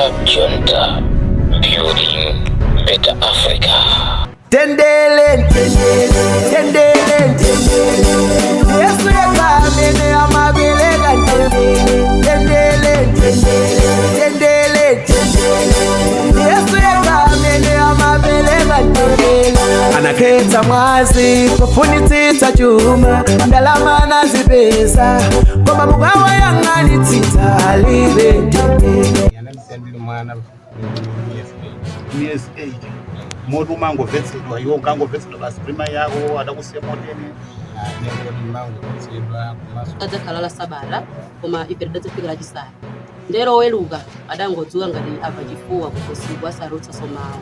Club Junta, building better Africa. Tendele, tendele, tendele, tendele. Yesu yekha amene amapereka tendele, tendele, tendele, tendele, tendele. Yesu yekha amene amapereka tendele. Anakhetsa mwazi kufunitsitsa chuma, ndalama nazipeza, koma mukawayang'anitsitsa alibe tendele. Anandisiya ndili mwana, miyezi 8. Miyezi 8, moti umangomvetsedwa iwo, unkangomvetsedwa basi kuti mayi ako adakusiya motene? Nengoti ndimangomvetsedwa komanso Adzakhala la Sabata, koma ife tidadzafika Lachisanu. Ndero oweruka adangodzuka ngati abva chifuwa kukhosiku, asarutsa mawu.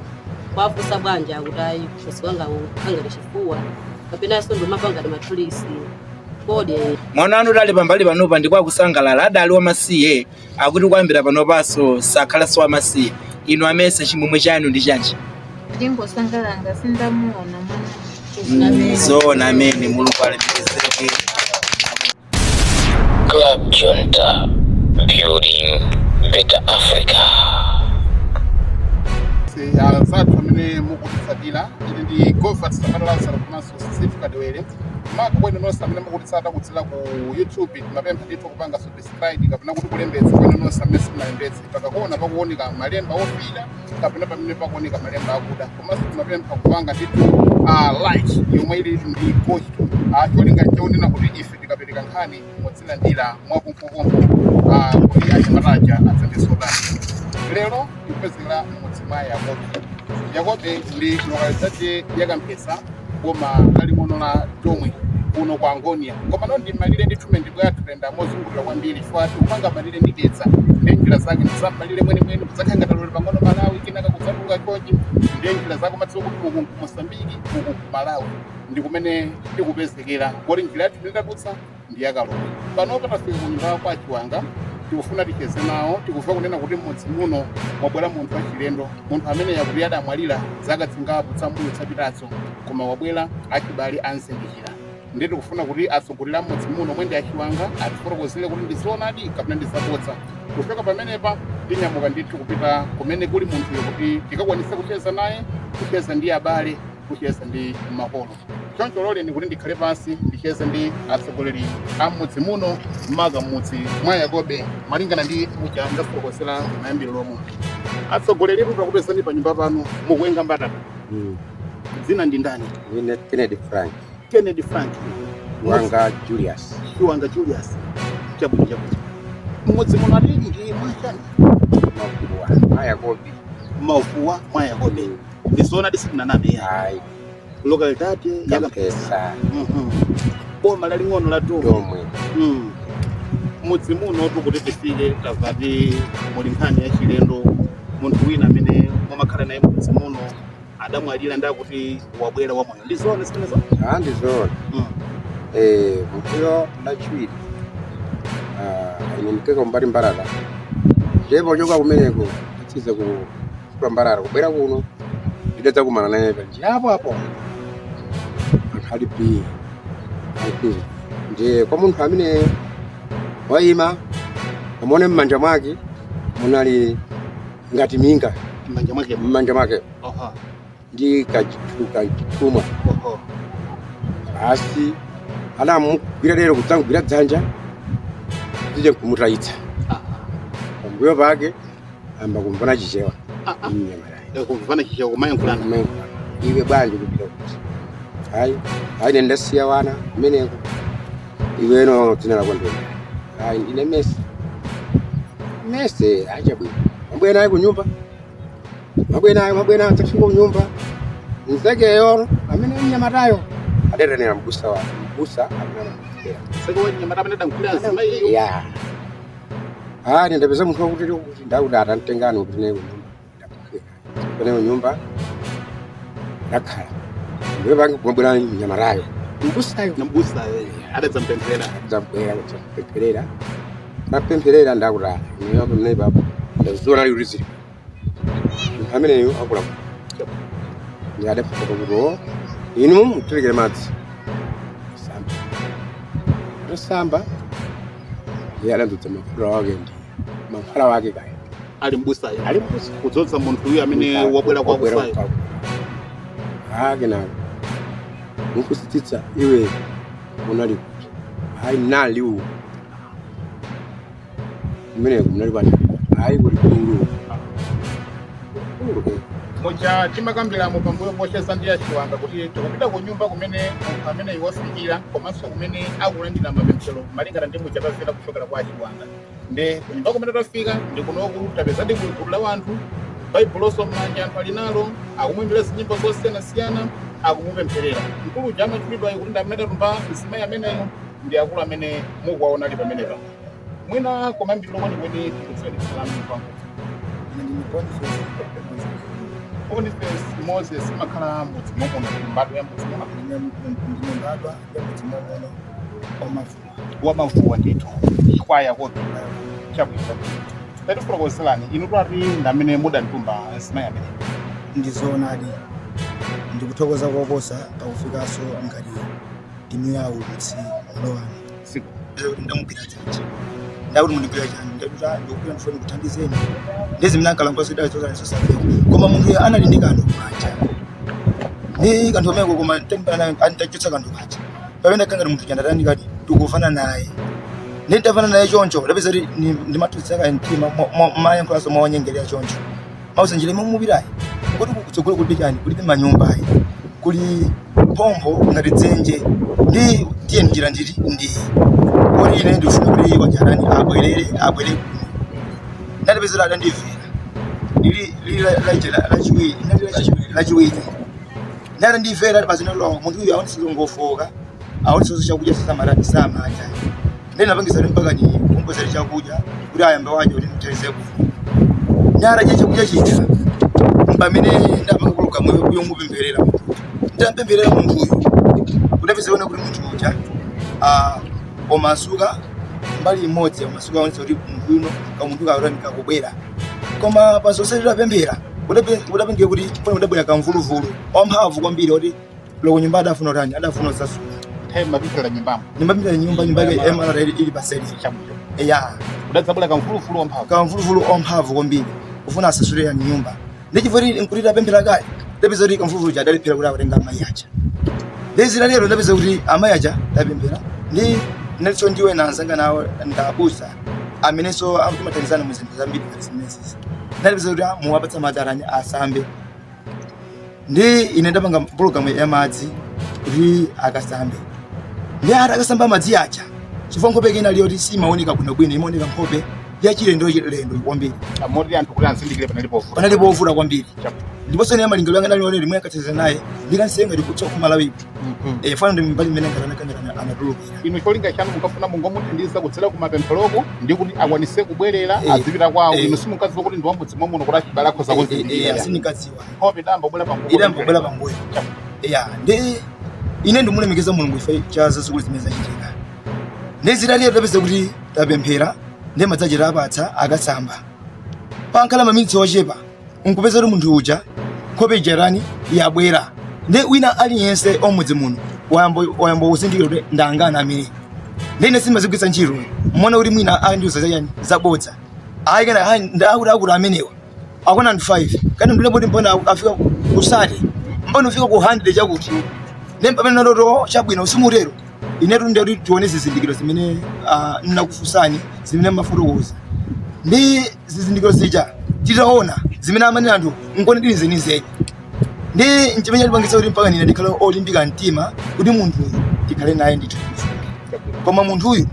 Kwafunsa bwanji, akuti ayi, kukhosi kwanga ngati chifuwa kapenanso ndimamva ngati mathulisi kodi. Mwana wanu udali pambali panopa ndi kwakusangalala, adali wamasiye, akuti kuyambira panopanso sakhalanso wamasiye. Inu amese, chimwemwe chanu ndi chanji? Ndingosangalala, sindamuona mwana. Zoona amene, Mulungu alemekezeke. Club Junta, building better Africa. Anzathu amene mukutitsatira, ine ndi Gofat Sabata Lazaro komanso Steve Kadewere. Maka kwenu nonse amene mukutitsata kudzera ku YouTube, timapempha ndithu kupanga subscribe kapena kuti kulembetsa. Kwenu nonse amene simunalembetse, pakakona pakuoneka malemba ofira kapena pamene pakuoneka malemba akuda. Komanso timapempha kupanga ndithu like yomwe ili ndi gochito, cholinga chonena kuti ife tikapereka nkhani mudzilandira mwakumphumphu. Kuti anyamataja adzandisotani, lero tikupezekera m'mudzi mwa Yakobe. Yakobe ndi localidade ya Kamphesa, boma laling'ono la Domwe, kuno kwa Angonia. Koma ndi malire ndithu mendibwathu tenda mozungulira kwambiri, chifukwa tikupanga malire ndi Dedza, ndi njira zake ndizammalire mwenemwene, kudzakhala ngati alole pang'ono Malawi, kenaka kudzatuluka chonchi. Ndiye njira zake umadziwa kuti uku ku Mosambiki, uku ku Malawi, ndi kumene tikupezekera, koti njira yathu tinatadutsa ndi yakalowe. Panopa tafika ku nyumba kwa Chiwanga, tikufuna ticheze nawo. Tikumva kunena kuti mmudzi muno mwabwera munthu wachilendo, munthu amene yakuti adamwalira zaka zingapo zambuyo zapitazo, koma wabwera, achibale anzindikira. Ndiye tikufuna kuti atsogoleri a mmudzi muno mwende achiwanga atifotokozere kuti ndi zoonadi kapena ndi zabodza. Kuchoka pamenepa tinyamuka ndithu kupita kumene kuli munthuyo kuti tikakwanise kucheza naye, kucheza ndi abale, kucheza ndi makolo. Choncho loleni kuti ndikhale pansi ndicheze ndi atsogoleri a mmudzi muno, maka mmudzi mwa Yakobe, malingana ndi muja ndafotokozera mayambiro lomwe. Atsogoleri, takupezani pa nyumba pano mukuwenga mbatata. Dzina ndi ndani? Ine Kennedy Frank. Kennedy Frank. Wanga Julius. Chiwanga Julius, chabwino, chabwino. Mmudzi muno ati ndi mwachani? Mafuwa mwa Yakobi. Mafuwa mwa Yakobe, ndizoona disitinanabe? Ayi. Localidade ya Kamphesa. Boma laling'ono la Domwe. Domwe. Mudzi muno tikuti tifike, tamvati muli nkhani ya chilendo, munthu wina amene mumakhala naye mudzi muno adamwalira, ndakuti wabwera wamoyo. Ndizoona zimenezo? Ah, ndizoona. Munthuyo Lachiwiri, ah, ine ndikeka mbali mbarara, ndipo choka kumeneko titsize ku kwa mbarara kubwera kuno, ndidadzakumana naye panjira apo apo, anthu ali bii ali. Ndiye kwa munthu amene wayima amone, m'manja mwake munali ngati minga. M'manja mwake? M'manja mwake ndi kachithumwa. Basi, anamugwira lero kudzamugwira dzanja tije kumutayitsa. Pambuyo pake amba kumvana Chichewa mnyamatayo. Kumvana Chichewa, kumayankhulana? Iwe bwanji, kupita kuti? Hayi hayi, ine ndasiya wana kumeneko. Iweno dzina lako ndani? Hayi, ndine Mese. Mese, achabwino, mabwera naye kunyumba, mabwera naye, mabwera dzafika kunyumba, mzekeyo amene mnyamatayo adatanira mbusa wake, mbusa amene Saka wanyamata amene adamgwira azimayiyo? Ya, ah, ndapeza munthu wakuti kuti ndakuti atantengani kuti naye kunyumba. Ndapokera pene kunyumba, ndakhala ndiye pange kumabwera mnyamatayo, mbusayo. Mbusa adadzampempherera? Dzabwera kudzapempherera, tapempherera, ndakuti ah, ineyo pamene papo ndaziona ali kuti zili munthu ameneyo akulamula. Ndi adafuka kuti o, inu muterekere madzi samba, tosamba. Iye adadzodza mafuta wake ndi mankhwala wake kaya. Ali mbusayo? Ali mbusa. Kudzodza munthu uyu amene wabwera kwa Wabwera kufayo? kwa kenako nkusititsa, iwe unali kuti? Hayi, nali uku kumeneko. Munali pano? Hayi, kuli kulu. Muja timakambiramo pambuyo pocheza ndi achiwanga kuti tikupita ku nyumba kumene munthu amene wafikira komanso kumene akulandira mapemphero, malingana ndi muja tamvera kuchokera kwa achiwanga. Ndi kunyumba kumene tafika ndi kunoku, tapeza ndi gulu la wanthu, baibuloso m'manja anthu ali nalo, akumuimbira zinyimbo zosiyanasiyana, akumupempherera mkulu uja amachulidwa kuti ndi amene adatumba mzimayi ameneyo. Ndi akulu amene mukuwaona ali pamenepa. Mwina komayambiriro kwenikweni tikudziweni salamu kwangu. Ine ndine Boniface Moses. Boniface Moses, makhala mudzi momuno, mbadwa ya mudzi muno? Ndine mbadwa ya mudzi momuno, wamavuwa. Wamavuwa ndithu, chikwaya kopi. Chabwino, tatifotokozerani, inu twati ndamene mudantumba mzimayi amene? Ndizoonadi, ndikuthokoza koposa pakufikanso ngati timu ya aulutsi malo ano. Siku kuti ndamugwira dzanja, ndakuti mundigwira chani? Ndakuti "Ah, ndikugwira, ndifuna ndikuthandizeni." Ndezi mene ankalankhula zidali zozani zosamveka, koma munthu anali ndi kanthu kumanja, ndi kanthu kameko, koma antachotsa kanthu kaja pamene akangati munthu chandatani kati tikufana naye. Ndi nditafana naye choncho, ndapeza kuti ndimathutsaka mtima, mayankhulanso mawanyengerera choncho, mausa njira imwe mupitayi kuti kutsogolo kulibe chani, kulibe manyumba ayi, kuli phompho ngati dzenje, ndi tiye njira nditi ndi kodi ine ndifuna kuti wajarani abwerere, abwere kuno. Ndapeza kuti adandimvera. Lili lili lachiwiri, inali lachiwiri, ndandimvera pazino. Munthu uyu aonese ngofoka, aonese chakudya samarani samadya, ndi napangisa kuti mpaka ni kumbozera chakudya kuti ayambe wadya kuti ndithandize kuno. Ndara chakudya chija, pamene ndapanga pulogalamu yomupempherera munthu, nditampempherera munthuyu, kudapeza kuona kuti munthu uja wamasuka mbali imodzi, wamasuka, aonesa kuti munthu uno kamunthu kakutani kakubwera. Koma pazonse tidapemphera, kudapengeka kuti pano kudabwera kamvuluvulu wamphamvu kwambiri kuti loko nyumba adafuna utani, adafuna usasula. Nthawi mapemphera nyumbamo? Nyumba, nyumba, nyumba yake emalata ili paseli. Chabwino. Ya. Kudadzabwera kamvuluvulu wamphamvu? Kamvuluvulu wamphamvu kwambiri kufuna asasule yani nyumba. Ndichifukwa nkuti tapemphera kale, ndapeza kuti kamvuluvulu cha adalephera kuti akutenga amayi aja. Ndizira lero ndapeza kuti amayi aja tapemphera ndi nalinso ndiwe na anzanga nawo ndabusa amenenso timathandizana mu zinthu zambiri ngati zimenezi. Ndapeza kuti muwapatsa madzi arani asambe, ndi ine ndapanga pulogalamu ya madzi kuti akasambe. Ndi ati akasamba madzi aja, chifukwa nkhope ina liyoti simaoneka bwinobwino, imaoneka nkhope yachilendo lendo kwambiri. Moti anthu kuti azindikire panali povuta? Panali povuta kwambiri. Chabwino. Ndiponso ine malingaliro anga ndalione limwe akacheza naye ndikansenga ndikutcha ku Malawi. Fana ndi mbali imene ngati anatulukira. Inu cholinga chanu munkafuna mungomuthandiza kudzera ku mapempheroko ndi kuti akwanise kubwerera azipita kwawo? Inu simunkadziwa kuti ndi wamudzi mwamuno, kuti achibale akhoza kuzindikira? Sindinkadziwa. Nkhope idamba kubwera pambuyo? Idamba kubwera pambuyo. Ya, ndi ine ndimulemekeza Mulungu ife cha zazikulu zimene zachitika. Ndi zitaliyo tapeza kuti tapemphera ndi madzi apatsa akasamba, pankhala maminitsi ochepa nkupeza kuti munthu uja nkhope ija yabwera. Ndi wina aliyense omudzi muno wayamba kuzindikira kuti ndangana amene. Ndi ine simazigwiritsa ntchito mona kuti mwina andiuza zachani zabodza, ayi kana ayi, ndakuti akuti amenewa akwana anthu 5 kani ndileboti mpona afika kusati mpona ufika ku 100 chakuti. Ndi pamene naloto chabwino simutero, inetu ndikuti tione zizindikiro zimene nnakufunsani, zimene mafotokoza. Ndi zizindikiro zija titaona zimene amanena anthu, nkone tili zenizeni. Ndi nchimene chatipangitsa kuti mpaka nine ndikhale olimbika mtima kuti munthuyu tikhale naye ndithu timusunge. Koma munthuyu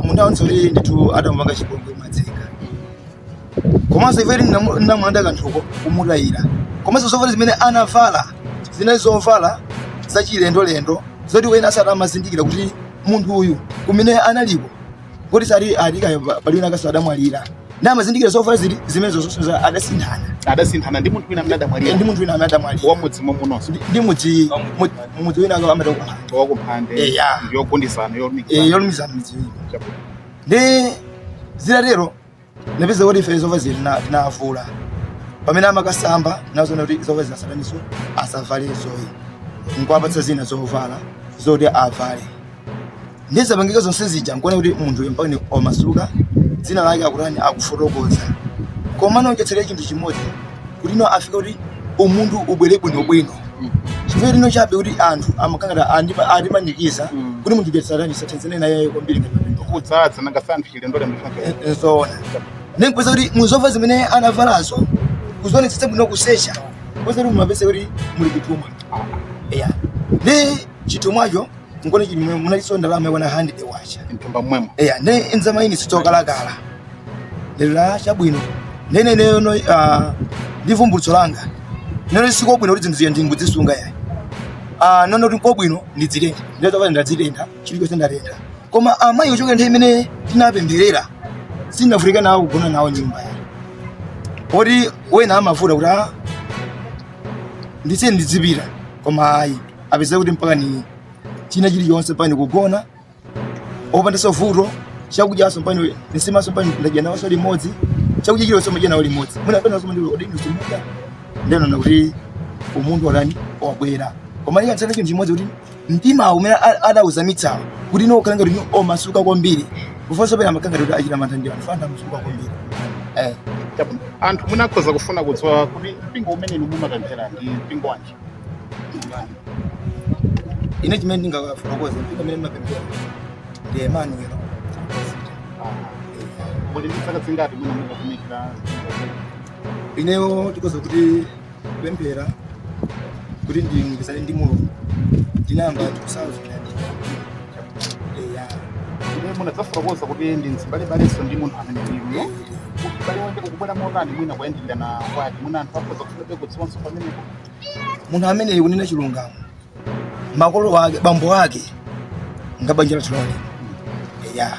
munthu aonetsa kuti ndithu adamupanga chipongwe madzenga, komanso ife namulanda kanthuko kumutayira, komanso zovala zimene anavala zinali zovala zachilendolendo zoti wena asati amazindikira kuti munthu uyu kumene analiko kuti sati alika palina akaso adamwalira, ndi amazindikira zovala zili zimene zonse adasinthana. Adasinthana ndi munthu wina amene adamwalira? Ndi munthu wina amene adamwalira. Wamudzi mwamunonso? Ndi mudzi wina amati kumphande. Wakumphande? Eya. Yogundizana, yolumikizana? Yolumikizana midzi iwiri. Ndi zitatero napeza kuti ife zovala zili tinavula pamene amakasamba nazona kuti zovala zinasataniso asavale zoyi, nkuwapatsa zina zovala zoti avale. Ndi zapangika zonse zija nkuona kuti munthu uyu mpaka ni omasuka, dzina lake akutani, akufotokoza. Komano chatsalira chinthu chimodzi kuti ino afika kuti umunthu ubwere bwinobwino, chifukwa lino chabe kuti anthu amakangata andimanikiza kuti munthu ujatsatani sathanzane naye kwambiri ngati mapemphero. Kudzadza nanga si anthu chilendo lembechoncho. Zoona, ndikupeza kuti muzovala zimene anavalazo, kuzionetsetsa bwino, kusecha, kupeza kuti mumapeza kuti muli chithumwa. Eya, ndi chithumwacho nkone chili munaliso ndalama yakwana 100 kwacha mthumba mmwemo. Eya, ndi nzamayini sitsokalakala lero la chabwino ndeneneyo no ndi vumbulutso langa neno sikobwino kuti zinthu ziya ndingudzisunga yayi. Nono kuti nkobwino ndidzitentha, ndizapata ndadzitentha, chilichonse ndatentha. Koma amayi ochokera nthawi imene tinapempherera sindinavutika nawo kugona nawo nyumba yayi, poti wena amavuta kuti ndisiye ndidzipita, koma ayi, apeza kuti mpaka ni china chilichonse, mpaka nikugona opandanso vuto, chakudyaso mpaka nsimaso, mpaka ndadya nawonso limodzi, chakudya chilonse madya nawo limodzi, mwina apena so ndilo odi simuda. Ndeno kuti umunthu watani, wabwera. Koma ikatsala chinthu chimodzi kuti mtima umene adauzamitsawo kuti ino ukhala ngati omasuka kwambiri, kufonso pena amakhala ngati kuti achita mantha ndi anthu fanta amasuka kwambiri. Chabwino. Anthu munakhoza kufuna kudziwa kuti mpingo umene inu mumapemphera ndi mpingo wanji? Ine chimene ndingafotokoze, mpingo umene ndimapemphera ndi Emmanuel. Muli ndi zaka zingati mwina mukutumikira? Ineyo tikoza kuti kupemphera kuti ndilumikizane ndi Mulungu ndinayamba 2000. Eya. Ine munadzafotokoza kuti ndi mzibalebalenso ndi munthu amene inuyo uchibale wake ukubwera motani, mwina kuyandikirana kwake, mwina anthu akhoza kufunabe kudziwanso pamenepo. Munthu ameneyi, kunena chilungamo, makolo ake, bambo ake ngabanja lathu lone. Eya,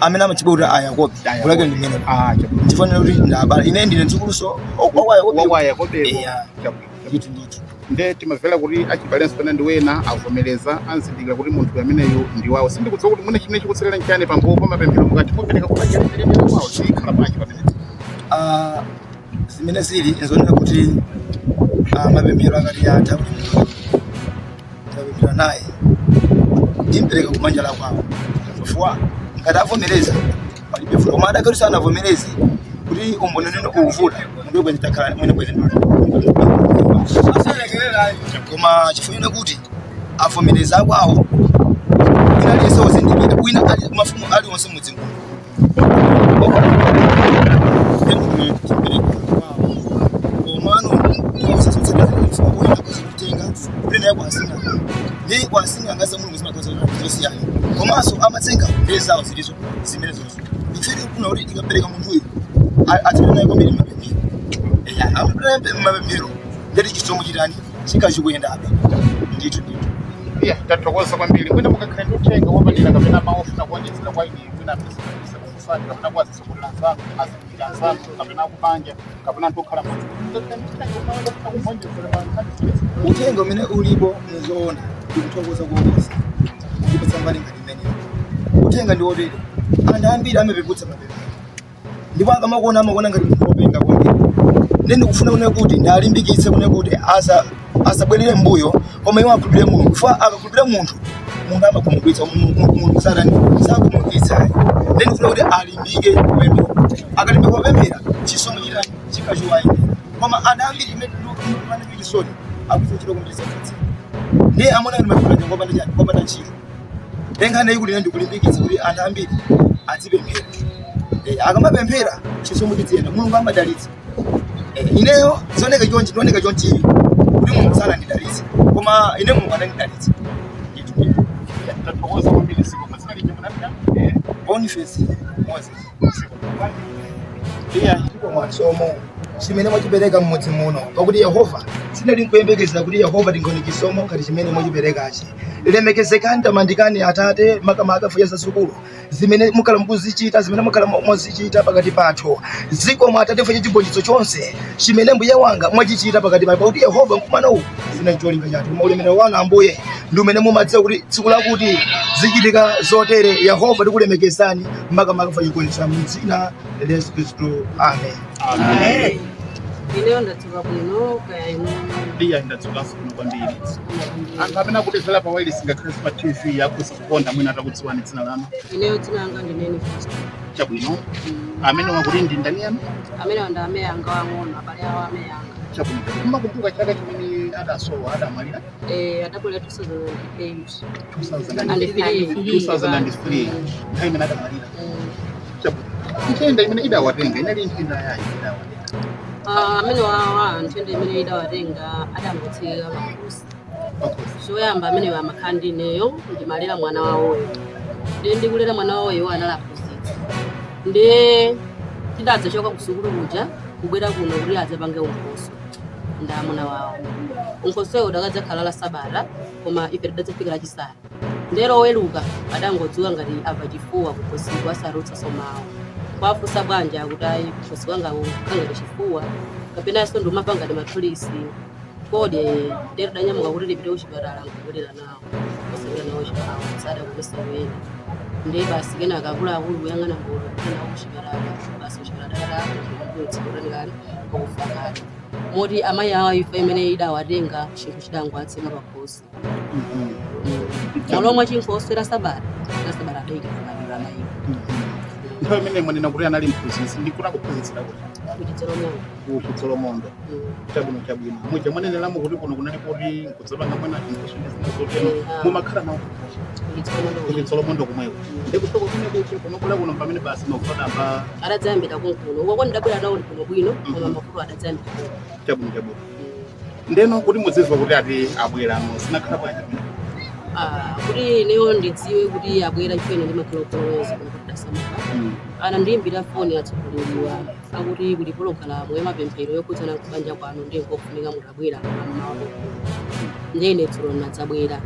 amene amatchedwa kuti Ayakobi kulake ndi mmene Ah, chabwino. ndifanira kuti ndabala ine ndine mdzukuluso wa Yakobi. Wakwa Yakobewo. Eya. Chabwino. Ndithu, ndithu. Nde timamvera kuti achibalenso pena ndi wena avomereza, anzindikira kuti munthu ameneyu ndi wawo. Sindikudziwa kuti mwina chimene chikutsalira nchani pambuyo pa mapemphero mukati mupereka kubanja lipereka kwawo, zikhala bwanji pamene? Ah, zimene zili nzonena kuti mapemphero akati atha kuti munthu tapemphera naye, ndimpereka kumanja la kwawo, chifukwa ngati avomereza palibe vuto. Koma adakati sanavomereze kuti umboni unene ukuvuta, munthu bwenzi takhala mwene bwenzi ndoti, koma chifukwa kuti avomereza kwawo, wina aliyense wozindikira, wina ali mafumu aliwonse mudzi muno, komano kutenga kwasinga ndi kwasinga ngaza Mulungu zimakhoza zosiyana, komanso amatsenga ndi zawo zilizo zimene zozo. Ife tikufuna kuti tikapereka munthuyu atsatire naye kwambiri mapemphero. Eya, amapemphero mapemphero ndeti chisomo chitani chikachikuyendabe, ndithu, ndithu. Iya, tathokoza kwambiri. Mwina mukakhale ndi uthenga wapadera kapena mawu ofuna kuonjezera kwa ine, mwina amene kukusani kapena kuwazitsogolera anzanu, azindikira anzanu, kapena akubanja, kapena anthu okhala mmodzi, mukakhale ndi uthenga ofuna kuonjezera pa nkhani zimenezi. Uthenga umene ulipo, muzoona, ndikuthokoza koposa kundipatsa mbali ngati imeneyo. Uthenga ndi wotere: anthu ambiri amapeputsa mapemphero, ndipo akamakuona amakuona ngati munthu wopenga kwambiri. Ndi ndikufuna kune kuti ndalimbikitse kune kuti asabwerere mbuyo, koma iwo akhulupirire Mulungu, chifukwa akakhulupirira munthu, munthu amakhumudwitsa, Mulungu satani sakhumudwitsa. Ndi ndikufuna kuti alimbike kupemphera. Akalimbika kupemphera, chisomo chitani chikachiwayendera. Koma anthu ambiri imene ndimane chisoni akuti chito kumbiza ndi amuna kuti mapemphero ngopanda chani, ngopanda ntchito. Nkhani ikuti ine ndikulimbikitsa kuti anthu ambiri azipemphera. Akamapemphera chisomo chiziyenda, Mulungu amadalitsa. Ineyo zioneka chonchi, ndioneka chonchi kuti Mulungu sanandidalitse, koma ine Mulungu anandidalitsa, ndithu, ndithu. Tathokoza kwambiri, siku mazina lije munapita. Boniface Moses. Iya. Mwachisomo chimene mwachipereka mmudzi muno, pakuti Yehova sinali nkuyembekezera kuti Yehova tingaone chisomo ngati chimene mwachiperekachi. Lemekezekani, tamandikani Atate, makamaka fuya zazikulu zimene mukhala mukuzichita, zimene mukhala mwazichita pakati pathu. Zikomo Atate fuya chigonjetso chonse chimene Mbuye wanga mwachichita pakati pathu, pakuti Yehova mkumano uwu sina cholinga chathu, koma ulemerero wanu Ambuye ndi umene mumadziwa kuti tsiku lakuti zichitika zotere. Yehova, tikulemekezani makamaka fuya chigonjetso, mdzina la Yesu Khristu, amen. Amen. Ineyo ndadzuka bwino, kaya inu? Iya, ndadzukanso bwino kwambiri. Anthu amene akutimvera pa wireless ngakhale pa TV akhoza kukonda mwina atakudziwani dzina lanu. Ineyo dzina langa ndinene Fisto. Chabwino, amene wakuti ndi ndani yanu? Amene ndi amayi anga wang'ono, abale awo amayi anga. Chabwino, mmakumbuka chaka chimene adasowa, adamwalira? Adabwera 2008. 2003, nthawi imene adamwalira. Chabwino, nthenda imene idawatenga inali nthenda yayi idawatenga? Amene wawa nthenda imene idawatenga, adangotsekeka pakhosi. Pakhosi. Choyamba, amene amakhala ndi ineyo, ndimalera mwana wawoyo, ndi ndikulera mwana wawoyo anali aphunzitsi, ndi tidadzachoka ku sukulu kuja kubwera kuno kuti adzapange unkhoso ndi amuna wawo. Unkhosoyo udakadzakhala la Sabata, koma ife tidadzafika Lachisanu. Ndero oweruka adangodziwa ngati amva chifuwa kukhosiku, asarutsaso mawu. Kwafunsa bwanji, akuti ayi, kukhosi kwanga kukhala chifuwa kapenanso ndimamva ngati matholisi. Kodi ndero danyamuka kuti tipite kuchipatala, nkubwerera nawo, osapita nawo chipatala, sadakwanisa kuyenda. Ndiye basi, kenaka akuluakulu kuyang'ana ngolo kupita nawo kuchipatala. Basi, kuchipatala dakata pakufa kale, moti amayi awo imfa imene idawatenga, chinthu chidangowatseka pakhosi molomwe chinkhoswe la Sabata, la Sabata adayikira maliro amayiwo. Nthawi imene mwanena kuti anali mphunzitsi, ndikuti akuphunzitsira kuti? Kuchitsolomondo. Kuchitsolomondo. Chabwino, chabwino. Muja mwaneneramo kuti kuno kunali kuti nkudzapanga mwina chinkhoswe ndi zina zotero, mumakhala nawo Kuchitsolomondo. Kuchitsolomondo kumweko. Ndikuchoka kumene kuja kumabwera kuno pamene basi mavuto adamba? Adadzayambira kunkuno uko, ndidabwera nawo kuno bwino, koma mavuto adadzayambira kunkuno. Chabwino, chabwino. Ndeno kuti mudzimva kuti ati abweramo, zinakhala bwanji pamene? Kuti ineyo ndidziwe kuti abwera, chifukwa ndimakhala kukoloweza kuno kuti dasamuka, anandiyimbira foni atsogoleriwa akuti kuli pologalamu yamapemphero yokhudzana kubanja kwanu, ndiye nkofunika mutabwera pammawa. Ndiye ine dzulo ndadzabwera,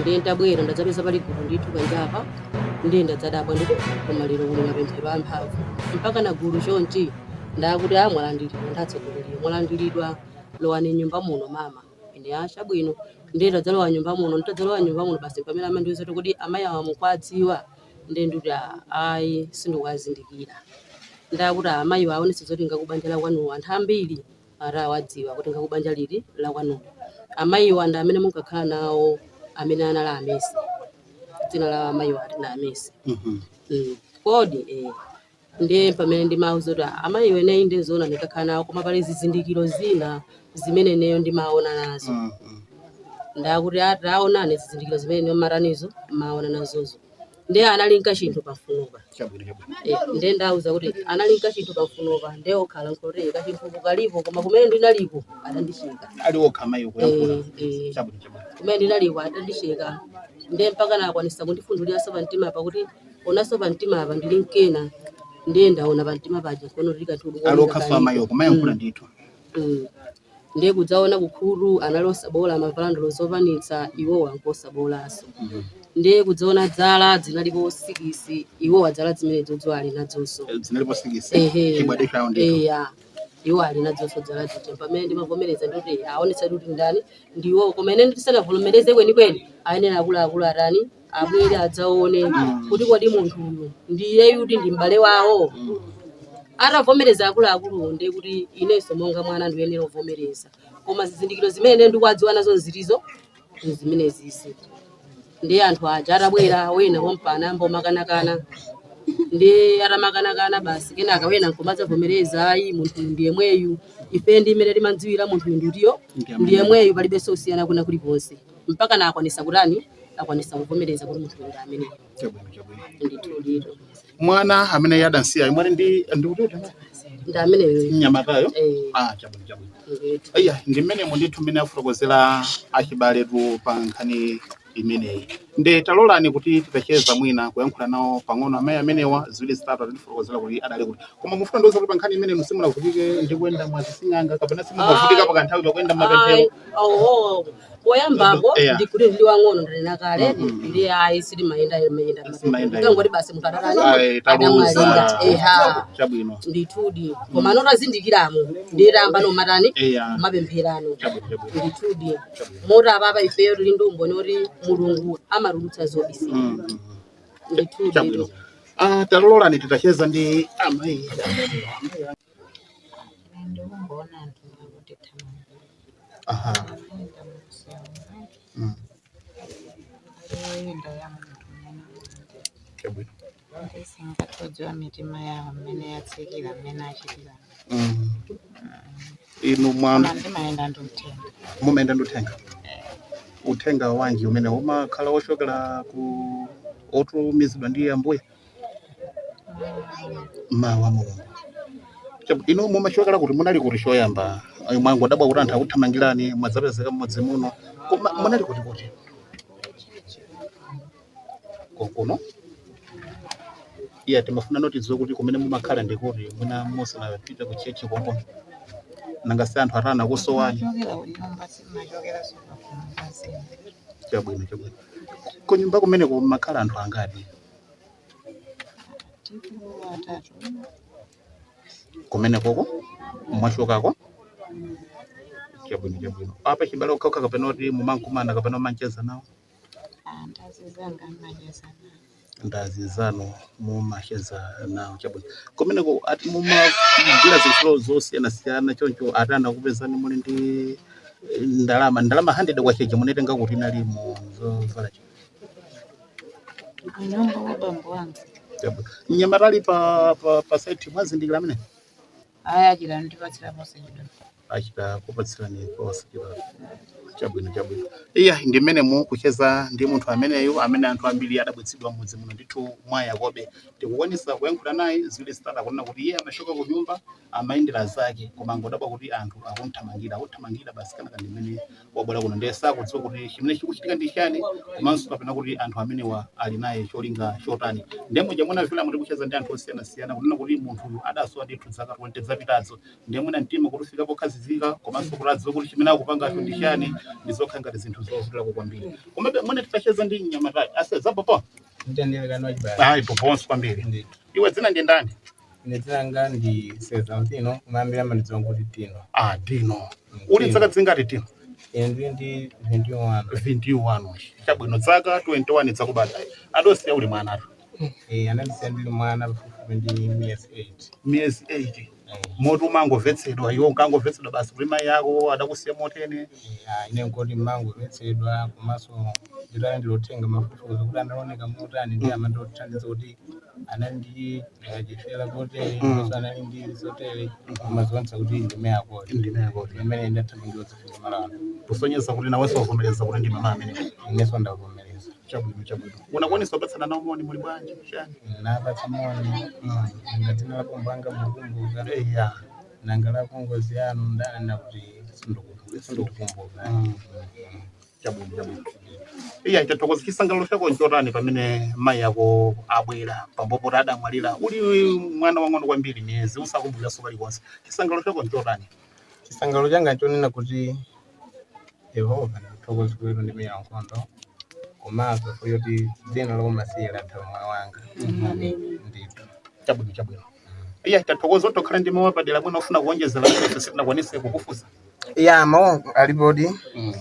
ndiye ndabwera ndadzapeza pali gulu ndithu panjapa. Ndiye ndadzadabwa nditi, koma lero kuli mapemphero amphamvu mpaka na gulu chonchi? Ndakuti a mwalandiridwa, ndatsogoleriwa, mwalandiridwa, lowani nyumba muno mama. Ine achabwino, ndiye ndadzalowa nyumba muno. Nditadzalowa nyumba muno, basi pamene amandiuza kuti amayi awa mukwadziwa, ndiye ndikuti, "Ah, ayi, sindikuwazindikira." Ndakuti amayi aonetse zoti ngakubanja la kwanuwo anthu ambiri atawadziwa kuti ngakubanja lili la kwanuwo amayiwa ndi amene munkakhala nawo, amene anali amesi, dzina la amayiwa ati ndi amesi. Kodi ndiye pamene ndimauza kuti amayiwa eneyi ndizoona ndikakhala nawo, koma pali zizindikiro zina zimene ineyo ndimaona nazo. Ndakuti ataonane zizindikiro zimene ineyo maranizo maona nazozo. Ndiye anali nkachinthu pamfunopa. Chabwino, chabwino. Ndiye ndauza kuti anali nkachinthu pamfunopa, ndiye okhala nkhoti kachinthu kalipo, koma kumene ndinaliko adandicheka. Ali okha amayi kuyankhula? Eh. Chabwino, chabwino. Kumene ndinaliko adandicheka, ndiye mpaka nakwanisa kundifunduliraso pamtima pakuti onaso pamtima apa ndili mkena. Ndiye ndaona pamtima paja kono tili kanthu. Ali okhaso amayiwo kumayankhula ndithu? Ndiye kudzaona kukhutu anali osabola, amavala ndolo zopanitsa, iwowa nkosabolaso. Ndiye kudzaona dzala zinalipo 6, iwowa dzala zimene dzodzo ali nadzonso. Zinalipo 6? Ehe. Chibwade chawo ndithu. Eya, iwo ali nadzonso dzala zija. Pamene ndimavomereza ndikuti aonetsa kuti ndani ndiwo, koma ine ndisanavomereze kwenikweni ayenera akuluakulu atani, abwere adzaone kuti kodi munthu uyu ndiye kuti ndi m'bale wawo. Atavomereza akuluakulu, ndiye kuti inenso monga mwana ndiyenera kuvomereza, koma zizindikiro zimene ndikuwadziwa nazo nzitizo, zimenezisi. Ndiye anthu aja atabwera, wena wampana ambomakanakana, ndi atamakanakana basi, kenaka wena nkomadzavomereza, ayi, munthu uyu ndi yemweyu, ife ndi imene timadziwira munthu uyu ndutiyo ndi yemweyu, palibenso kusiyana kuna kulikonse, mpaka na akwanisa kutani, akwanisa kuvomereza kuti munthu uyu ndi ameneyo. Chabwino, chabwino. Ndithu ndithu. Mwana amene adansiya mwali ndi ndikuti Ndi ameneyo. Mnyamatayo? Eh. Ah, chabwino, chabwino. Ndithu. Iya, ndi mmenemo ndithu mmene afotokozera achibaletu pa nkhani imeneyi. Nde talolani kuti titacheza mwina kuyankhula nawo pang'ono amayi amenewa, ziwiri zitatu atatifotokozera kuti adali kuti. Koma mufuna ndiuza kuti pa nkhani imene simunavutike ndi kuyenda mwazising'anga kapena simumavutika pakanthawi pakuyenda mapemphero? Oho, poyambapo ndikuti ndili wang'ono, ndanena kale, ndi ayi, sitimayenda mayenda. Simayenda. Ngoti basi munthu adatani, Ayi, taluza. adamwalira, eha. Chabwino. Ndithudi, koma anotazindikiramo ndiyetamba nomatani, mapempherano. Chabwino, chabwino. Ndithudi, moti apapa ifeyo tili ndi umboni oti Mulungu amatulutsa zobisika. Ndithudi. Chabwino. Ah, talolani titacheza ndi amayi amenewa. Ndikungoona anthu akutithamanga. Ayenda munsewu, oyenda ya munthu mwina. Chabwino. Ndisingathe kudziwa mitima yawo mmene yatsikira, mmene achitira. Inu mwa Koma ndimayenda ndi uthenga. Mumayenda ndi uthenga? Uthenga wanji umene umakhala wochokera ku otumizidwa ndi Ambuye, mawu a Mulungu? Inu mumachokera kuti? Munali kuti choyamba? Ayi, mwangodabwa kuti anthu akuthamangirani, mwadzapezeka mmudzi muno, koma munali kuti kuti konkuno? Iya, timafuna notidziwe kuti kumene mumakhala ndikuti, mwina musanapite ku church konkuno. Nanga si anthu atana kusowani? Machokera kunyumba, simachokera sopakhomo pansembe. Chabwino, chabwino. Kunyumba kumeneko mumakhala anthu angati? Tipo atatu. Kumenekoko mwachokako? Chabwino, chabwino. Apa chibale okhaokha kapena kuti mumankumana kapena mumancheza nawo? Ndazi zanga mmacheza nawo. Ndazi zanu mumacheza nawo. Chabwino. Kumeneko ati mumagwira zintchito zosiyanasiyana, choncho ati anakupezani muli ndi ndalama, ndalama 100 kwacha, munaitenga kuti? Inali mu zovala? Kunyumba kwa bambo wanga. Chabwino. Mnyamata ali pa site, mwazindikira amene? Aya, achita ndipatsira posachedwa. Achita kupatsirani posachedwa. Chabwino, chabwino. Iya, ndi mmene mu kucheza ndi munthu ameneyu amene anthu ambiri adabwitsidwa mudzi muno ndithu mwa Yakobe. Tikukwanisa kuyankhula naye ziwiri zitatu, akunena kuti iye amachoka ku nyumba, amayendera zake, koma angodabwa kuti anthu akunthamangira, akuthamangira basi. Kanaka ndi mmene wabwera kuno, ndiye sakudziwa kuti chimene chikuchitika ndi chani, komanso kapena kuti anthu amenewa ali naye cholinga chotani. Ndiye muja munamvera muti kucheza ndi anthu osiyanasiyana, kunena kuti munthuyu adasowa ndithu zaka 20 zapitazo. Ndiye mwina mtima kuti ufika pokhazikika, komanso kuti adziwe kuti chimene akupangacho ndi chani, ndi zokhala ngati zinthu zovutirako kwambiri. Komabe mwina titacheza ndi mnyamatayi ase zapopo. Mtendere kani wachibale? Ayi, poponso kwambiri. Ndithu. Iwe dzina ndi ndani? Ine dzina langa ndi Sezantino, kumayambira mandidziwa kuti Tino. Ah, Tino. Uli zaka zingati, Tino? Ine ndili ndi 21. 21. Chabwino, zaka 21 zakubadwa. Adosiya uli mwanatu? Eh, anandisiya ndili mwana, pafupifupi ndi miyezi 8. Miyezi 8? Moti umangomvetsedwa iwe, unkangomvetsedwa basi kuti mayi ako adakusiya motene? Ine nkoti mmangomvetsedwa, komanso nditalandira uthenga, mafufuzo kuti anaoneka motani, ndi amandothandiza kuti anali ndi chifera kotere, komanso anali ndi zotere, koma zionetsa kuti ndime yakoti. Ndime yakoti. Imene ndathamangira zifika malo ano. Kusonyeza kuti nawenso wavomereza kuti ndi mama amene? Inenso ndavomereza. Chabwino, chabwino. Unakwanisa kupatsana nawo moni, muli bwanji, chani? Napatsa moni. Nanga dzina la bambo anga mukumbuka? Iya. Nanga la kongozi yanu ndanena kuti sindikukumbuka. Chabwino, chabwino. Iya, itathokoza. Chisangalalo chako nchotani pamene mayi ako abwera, pambopo adamwalira uli mwana wang'ono kwambiri, miyezi usakumbukiraso kalikonse? Chisangalalo chako nchotani? Chisangalalo changa nchonena kuti Yehova ndikuthokoza kuti ndimenya nkhondo, komanso kuti dzina lomasiye latha moyo wanga ndithu. Chabwino, chabwino. Iya, tathokoza. Utokhala ndi mawu apadera mwina ufuna kuonjezera amene ife sitinakwanise kukufunsa? Ya, mawu alipodi,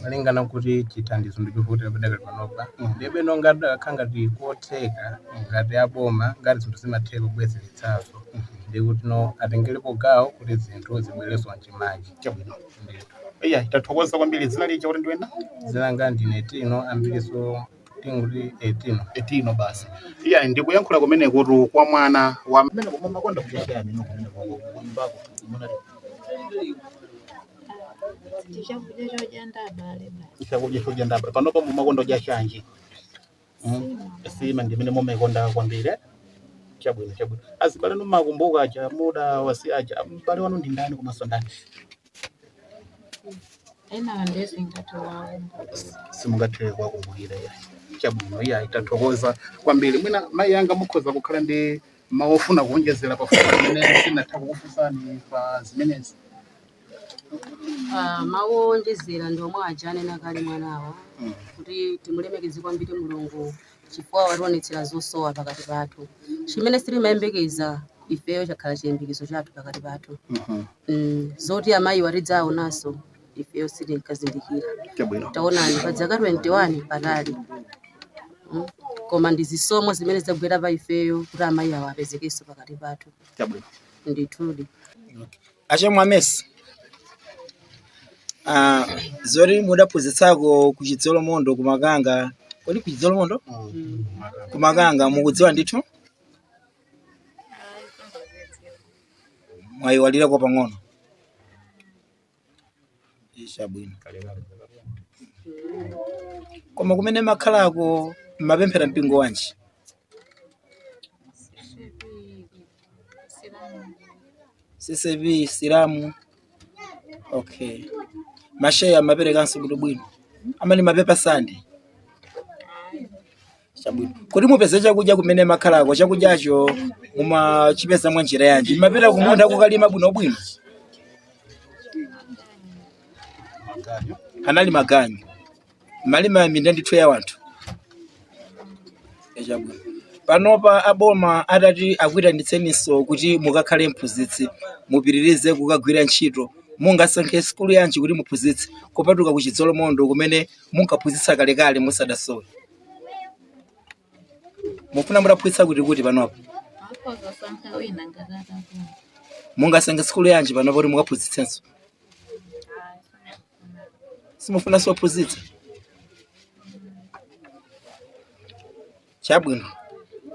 malingana kuti chithandizo ndichovutira padakali panopa. Ndibe nonga adakhala ngati kotheka, ngati aboma, ngati zinthu zimatheka kubwezeretsanso, ndikuti no atengerepo gawo kuti zinthu zibwerenso mchimake. Chabwino. Ndithu. Iya, tathokoza kwambiri. Dzina lija kuti ndiwenda? Dzina langa ndine Tino, ambiriso tinguti Etino. Etino basi. Iya, ndikuyankhula kumene kutu kwa mwana wa kumene mumakonda kudya chani ino kumene kunyumbako munali? Chakudya chodya ndi abale basi. Chakudya chodya ndaba. Panopa mumakonda kudya chanji? Sima ndimene mumayikonda kwambiri, eh? Chabwino, chabwino. Azibale numakumbuka aja muda wasi aja, mbale wanu ndi ndani komanso ndani? Ena ndisingathe wakumbuka. Simungathe kuwakumbukira? Iya, chabwino. Iya, tathokoza kwambiri. Mwina mayi anga mukhoza kukhala ndi mawu ofuna kuonjezera pafupi pamene sinatha kukufunsani pa zimenezi? Ah, mawu owonjezera ndi omwe aja anena kale mwanawa, kuti timulemekeze kwambiri Mulungu chifukwa wationetsera zosowa pakati pathu. Chimene sitimayembekeza ifeyo chakhala chiyembekezo chathu pakati pathu. Zoti amayi watidzaonanso ifeyo sitinkazindikira. Taonani, pa zaka 21 patali. Koma ndi zisomo zimene zagwera pa ifeyo kuti amayi awo apezekenso pakati pathu. Ndithudi. Achemwa Messi, zoti mudaphunzitsako ku Chidzolomondo kumakanga, kodi ku Chidzolomondo kumakanga mukudziwa ndithu? Mwayiwalirako pang'ono. Chabwino. Koma kumene makhalako mmapemphera mpingo wanji? CCP, Silamu. Okay. Masheya amaperekanso kuti bwino. Amene mapepa sande. Chabwino. Kuti mupeze chakudya kumene makhalako, chakudyacho mumachipeza mwa njira yanji? Mumapita kumunda kukalima bwinobwino? Anali maganyu. Malima minda ndithu ya wanthu. Chabwino. Panopa aboma atati akuyitanitseninso kuti mukakhale mphunzitsi, mupitirize kukagwira ntchito, mungasankhe sukulu yanji kuti muphunzitse kupatuka ku Chidzolomondo kumene munkaphunzitsa kalekale musadasowe? Mufuna mutaphunzitsa kuti kuti panopa? Akhoza wina ngati atafuna. Mungasankhe sukulu yanji panopa kuti mukaphunzitsenso? Simufunanso kuphunzitsa? Chabwino.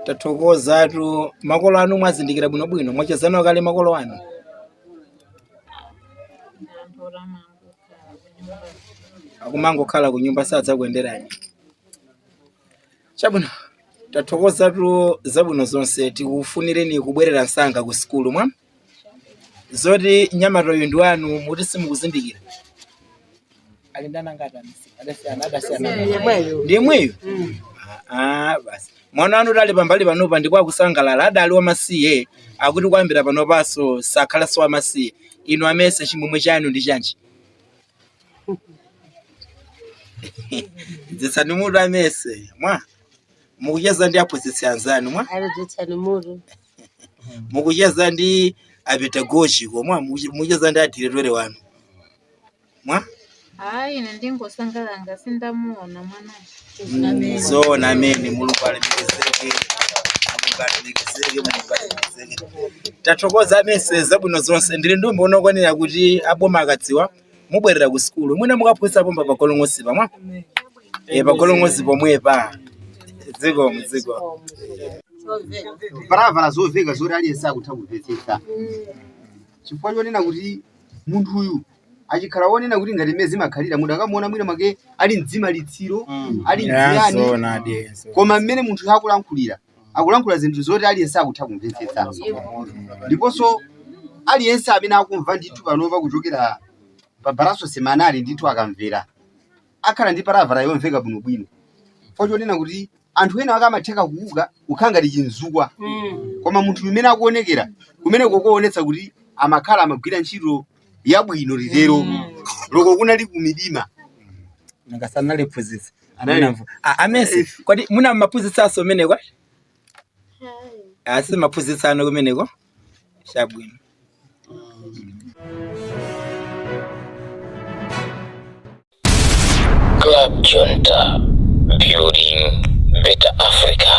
Tathokozatu. Makolo anu mwazindikira bwinobwino, mwachezana kale makolo anu? Anthu otamangokhala kunyumba. Akumangokhala ku nyumba, sadzakuyenderani. Chabwino, tathokozatu, zabwino zonse. Tikufunireni kubwerera msanga ku sukulu. Mwa zoti nyamatoyo ndi wanu, muti simukuzindikira ali ndani ngati adasiyana adasiyana ndi yemweyo. Ah, basi mwana wanu udali pambali panopa ndipo akusangalala, adali wamasiye, akuti kuyambira panopanso sakhalanso wamasiye. Inu amese, chimwemwe chanu ndi chanji? Dzitsani mutu amese. Mwa mukucheza ndi aphunzitsi anzanu, mwa Aledzetsani mutu. Mukucheza ndi apedagogy komwa mukucheza ndi adiretore wanu, mwa Hayi, ine ndingosangalala, sindamuona mwanayo. Zoona, amene Mulungu alemekezeke, Mulungu alemekezeke, Mulungu alemekezeke. Tathokoza amese, zabwino zonse. Ndili ndi umboni okwanira kuti aboma akadziwa mubwerera ku sukulu, mwina mukaphunzitsa pomba pa Golong'osi pamwa pa Golong'osi pomwepa. Dziko dziko. Palavala zoveka zoti aliyense akutha kumvetsetsa, chifukwa chonena kuti munthuyu achikhala wonena kuti ngati mmene zimakhalira munthu akamuona mwina mwake ali mdzima litsiro, ali mdziyani, koma mmene munthu akulankhulira, akulankhula zinthu zoti aliyense akutha kumvetsetsa. Ndiponso aliyense amene akumva ndithu panopa kuchokera pa Baraso Semanali, ndithu akamvera akhala ndi palavala yomveka bwinobwino, chifukwa chonena kuti anthu ena akamatheka kuuka kukhala ngati chinzukwa, koma munthu umene akuonekera kumene kokuonetsa kuti amakhala amagwira ntchito yabwino litero loko kunali kumidima. Nagasanaliphunzitsa. Anali. Amese, kodi muna maphunzitsanso kumeneko? Asi maphunzitsano kumeneko. Chabwino. Club Junta, building better Africa.